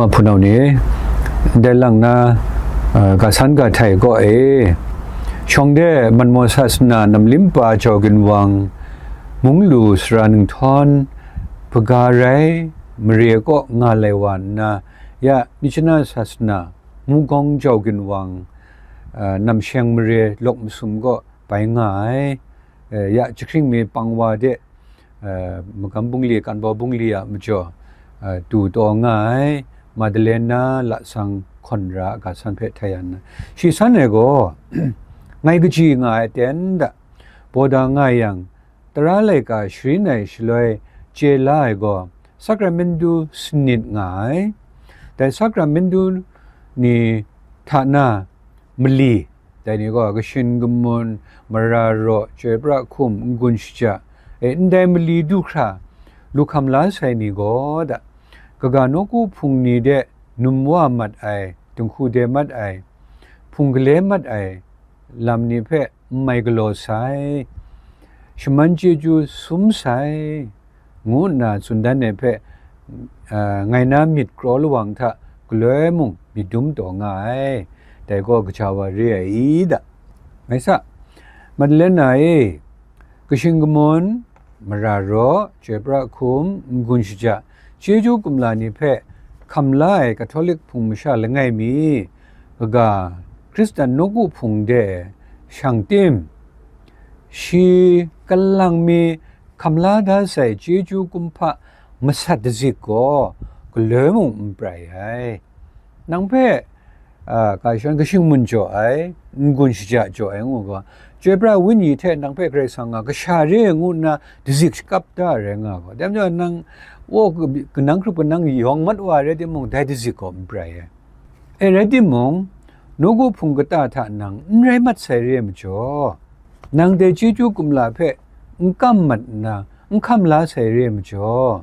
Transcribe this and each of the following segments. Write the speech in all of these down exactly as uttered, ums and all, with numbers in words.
Hpunau ni, ndai lang na, uh, ga san ga htai gaw e, shawng de manmaw sasana namlim pa jau ginwang, munglu sara ninghthawn, hpaga rai, mare kaw nga lai wa nna, ya, Myitkyina sasana, mugawng jau ginwang, uh, namsheng mare lawk masum kaw bai nga ai, uh, ya, jahkring mi pang wa de, uh, magam bungli, kanbau bungli a majaw, uh, du taw nga ai, Madalena lasang hkawn ra a ga san hpe htai ya nna, shi san e gaw, ngai kaji nga ai ten da, baw da nga yang, tara laika sharin ai shaloi chye la ai gaw, Sakramentu sanit nga ai. Dai Sakramentu ni hta na mali, dai ni gaw kashin kamun, mara raw, chyoi pra hkum, n-gun shaja, e, ndai mali du hkra lu hkam la sai ni gaw da, kaga nawku hpung ni de num wa mat ai, dinghku de mat ai, hpung gale mat ai lam ni hpe n mai galaw sai, shaman chyeju sum sai, ngu nna tsun dan ai hpe, a, ngai na myit kraw lawang hta galoi mung myit dum taw nga ai, dai gaw kaja wa re ai i da. Ngai sa, Madalena e, kashin kamun, mara raw, chyoi pra hkum, n-gun shaja, chyeju kumla ni hpe hkam la ai Katolik hpung masha langai mi, kaga Hkristan nawku hpung de shang tim, shi kalang mi hkam la da sai chyeju kumhpa masat dazik gaw galoi mung n prai ai. Nang hpe, a, ga shan kashing mun jaw ai, n-gun shaja jaw ai ngu ga, chyoi pra wenyi hte nang hpe Karai Kasang a kasha re ai ngu nna dazik shakap da ai rai nga ga, dai majaw nang, wo, kanang hkrup kanang yawng mat wa ai rai timung, dai dazik gaw n prai ai. E rai timung, nawku hpung kata hta nang n rai mat sai re ai majaw, nang dai chyeju kumla hpe n kam mat nna, n hkam la sai re ai majaw,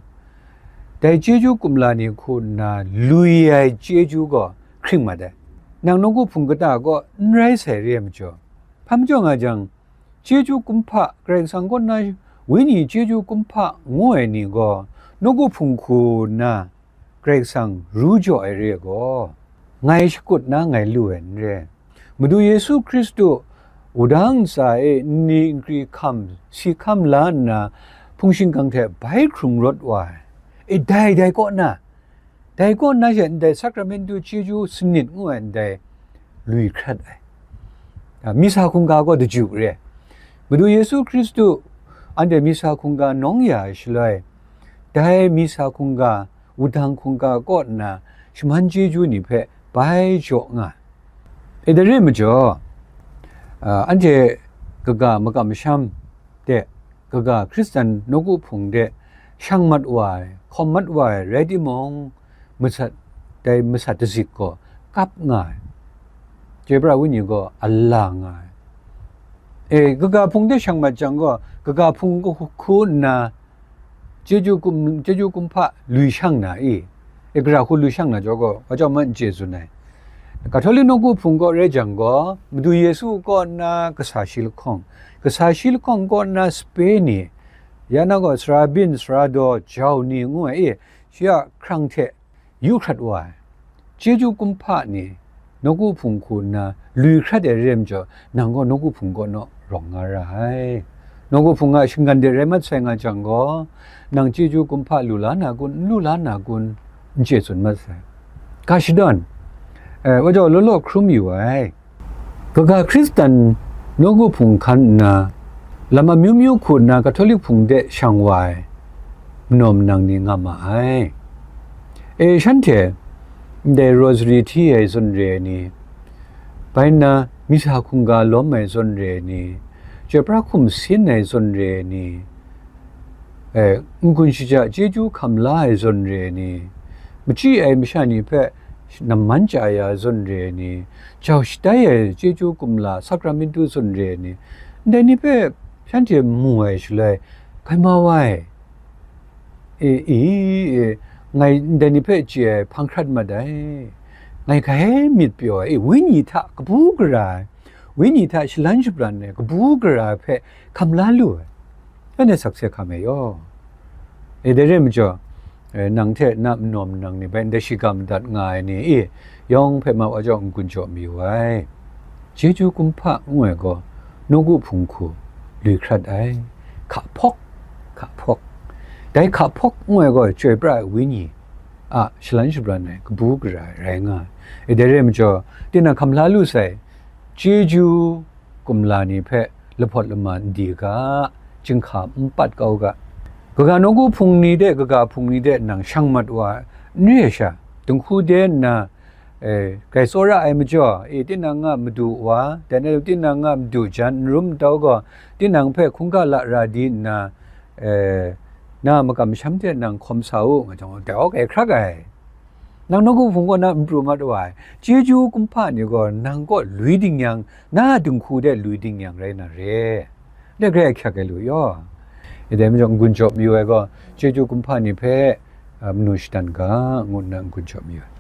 dai chyeju kumla ni hku nna lui ai chyeju gaw hkring mat ai. Nang nawku hpung kata kaw n rai sai re ai majaw, hpa majaw nga jang, chyeju kumhpa, Karai Kasang kaw na wenyi chyeju kumhpa ngu ai ni gaw, nawku hpung hku nna Karai Kasang ru jaw ai re ai gaw, ngai shakut na ngai lu ai n re. Madu Yesu Hkristu wudang ntsa e nni nkri hkam, si hkam la nna, hpung shingkang hte bai hkrung rawt wa ai, e, dai, dai kaw na, dai kaw na she ndai Sakramentu chyeju sanit ngu ai ndai lui hkrat ai, a, misa hkungga gaw daju re ai. Madu Yesu Hkristu anhte misa hkungga nawng ya ai shaloi, dai misa hkungga, wudang hkungga kaw nna shaman chyeju ni hpe bai jaw nga ai. E, dai re ai majaw, a, anhte kaga makam masham de, kaga Hkristan nawku hpung de shang mat wa ai, hkawm mat wa ai rai timung, masat, dai masat dazik gaw kap nga ai, chyoi pra wenyi gaw a la nga ai. E, kaga hpung de shang mat jang gaw, kaga hpung hku nna chyeju kum, chyeju kumhpa lui shang na i? E, gara hku lui shang na jaw gaw, wa chyawm n chye tsun ai. Katolik nawku hpung kaw rai jang gaw, Madu Yesu kaw nna kasa shi lahkawng, kasa shi lahkawng kaw nna sape ni, ya na gaw sara byin, sara daw, jau ni ngu ai, e, shi a hkrang hte yu hkrat wa ai. Chyeju kumhpa ni nawku hpung hku nna lui hkrat ai re ai majaw, nang gaw nawku hpung kaw naw rawng nga ra ai. Nawku hpung a shinggan de rai mat sai nga jang gaw, nang chyeju kumhpa lu la na kun, n lu la na kun, n chye tsun mat sai. Ga shadawn, e, wa jaw law law hkrum yu ai. Kaga Hkristan nawku hpung hkan nna, lam amyu myu hku nna Katolik hpung de shang wa ai manaw manang ni nga ma ai. E, shanhte ndai rosary hti ai zawn re ai ni, bai nna misa hkungga lawm ai zawn re ai ni, chyoi pra hkum sin ai zawn re ai ni, e, n-gun shaja chyeju hkam la ai zawn re ai ni, machyi ai masha ni hpe namman chya ya zawn re ai ni, jau shatai ai chyeju kumla Sakramentu zawn re ai ni, ndai ni hpe shanhte mu ai shaloi, grai mau ai, e, i, e, ngai ndai ni hpe chye ai hpang hkrat mat ai, ngai grai myit pyaw ai, e, wenyi hta kabu gara ai, wenyi hta shalan shabran ai kabu gara ai hpe hkam la lu ai. Anhte sakse hkam e yaw. E, dai re ai majaw, eh, nang hte na nnaw manang ni bai ndai shiga madat nga ai ni e, yawng hpe ma wa jaw n-gun jaw mayu ai. Chyeju kumhpa ngu ai gaw, nawku hpung hku lui hkrat ai, hka hpawk, hka hpawk. Dai hka hpawk ngu ai gaw, Chyoi pra ai Wenyi a shalan shabran ai kabu gara ai rai nga ai. E, dai rai majaw, tinang hkam la lu sai, chyeju kumla ni hpe lahpawt lama n di ga, chyinghka n pat kau ga. Kaga nawku hpung ni de, kaga hpung ni de nang shang mat wa n re ai sha, dinghku de nna, eh, grai tsawra ai majaw, e, tinang a madu wa, dai na tinang a madu jan n rum n tau gaw, tinang hpe hkungga lara di nna, eh, na makam masham hte nang hkawm sa u, nga jang, dai gaw grai hkrak ai. Nang nawku hpung kaw na n pru mat wa ai. Chyeju kumhpa ni gaw nang kaw lui ding yang, na dinghku de lui ding yang rai na re. Dai grai ahkyak ai lu yaw. E, dai majaw n-gun jaw mayu ai gaw, chyeju kumhpa ni hpe, a, manu shadan ga, ngu nna n-gun jaw mayu ai.